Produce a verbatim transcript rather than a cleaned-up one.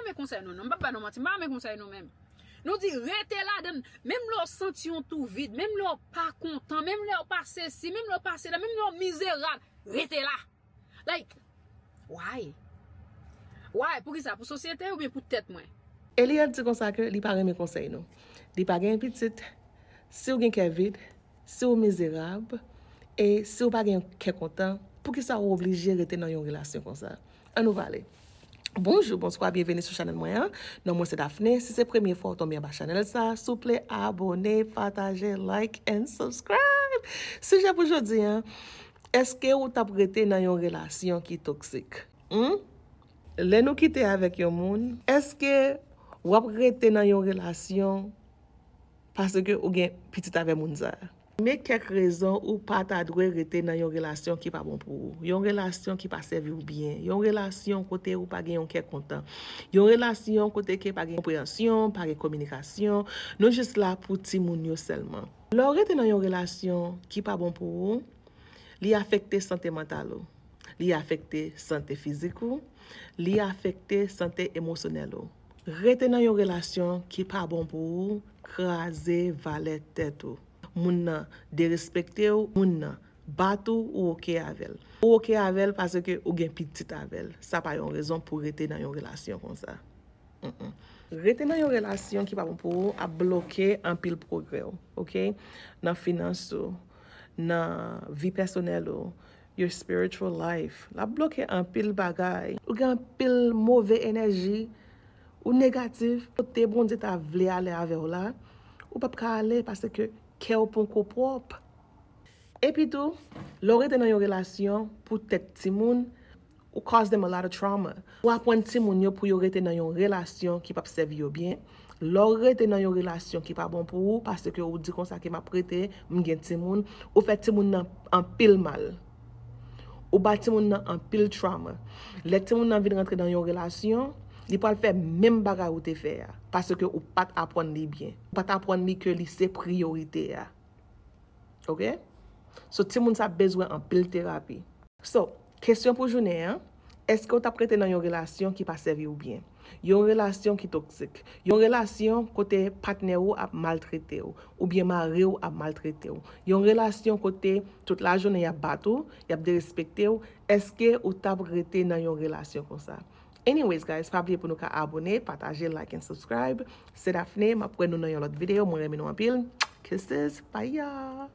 renmen konsèy nou, non. M p ap ba nou manti, m pa renmen konsèy nou menm. Nou di rete ladan l. Menm lè w santi yon tou vid, menm lè w pa kontan, menm lè w pa sesi, menm lè w pa sela, menm lè w mizerab, rete la. Like, why? Why? Poukisa? Pou sosyete oubyen pou tèt mwen? Eliante di konsa ke li pa renmen konsèy nou. Li pa gen pitit. Si w gen kè vid, si w mizerab, e si w pa gen kè kontan, poukisa w oblije rete nan yon relasyon konsa? Ann nou pale. Bonjou, bonswa, byenveni sou chanèl mwen an. Non mwen se Daphné. Si se premye fwa w tonbe anba chanèl sa, souple abone, pataje, like and subscribe. Sijè pou jodi an, èske ou t ap rete nan yon relasyon ki toksik? Hmm? Lè nou kite avèk yon moun, èske w ap rete nan yon relasyon paske ou gen pitit avè moun sa? Men kèk rezon ou pa ta dwe rete nan yon relasyon ki pa bon pou ou. Yon relasyon ki pa sèvi w byen. Yon relasyon kote ou pa gen yon kè kontan. Yon relasyon kote ke pa gen konpreyansyon, pa gen kominikasyon. Nou jis la pou timoun yo sèlman. Lè w rete nan yon relasyon ki pa bon pou ou, li afekte sante mantal ou. Li afekte sante fizik ou. Li afekte sante emosyonèl ou. Rete nan yon relasyon ki pa bon pou ou, kraze valè tèt ou. Moun nan derespekte w, moun nan bat ou, ou oke avè l. Ou oke avè l paske ou gen pitit avè l. Sa pa yon rezon pou rete nan yon relasyon konsa. Mm-mm. Rete nan yon relasyon ki pa bon pou ou ap bloke anpil pwogrè w, oke? Nan finans ou, nan vi pèsonèl ou, your spiritual life. L ap bloke anpil bagay. Ou gen anpil move enèji, ou negatif. Kote Bondye ta vle ale avè w la, ou p ap ka ale paske kè w poko pwòp. Epi tou, lè w rete nan yon relasyon pou tèt timoun, ou cause them a lot of trauma. Ou aprann timoun yo pou yo rete nan yon relasyon ki p ap sèvi yo byen. Lè w rete nan yon relasyon ki pa bon pou ou, paske ou di konsa ke m ap rete, m gen timoun, ou fè timoun nan anpil mal. Ou ba timoun nan anpil trauma. Lè timoun nan vin rantre nan yon relasyon, li pral fè menm bagay ou te fè a, paske ou pa t aprann li byen. Ou pa t aprann li ke li se priyorite a. Oke? So, timoun sa bezwen anpil terapi. So, kesyon pou jounen an, èske w t ap rete nan yon relasyon ki pa sèvi w byen? Yon relasyon ki toksik? Yon relasyon kote patnè ou ap maltrete w, oubyen mari w ap maltrete w? Yon relasyon kote tout lajounen y ap bat ou, y ap derespekte w? Èske ou t ap rete nan yon relasyon konsa? Anyways, guys, pa bliye pou nou ka abone, pataje, like and subscribe. Se Daphné, m ap wè nou nan yon lòt videyo. Mwen renmen nou anpil. Kisses, bye y'all.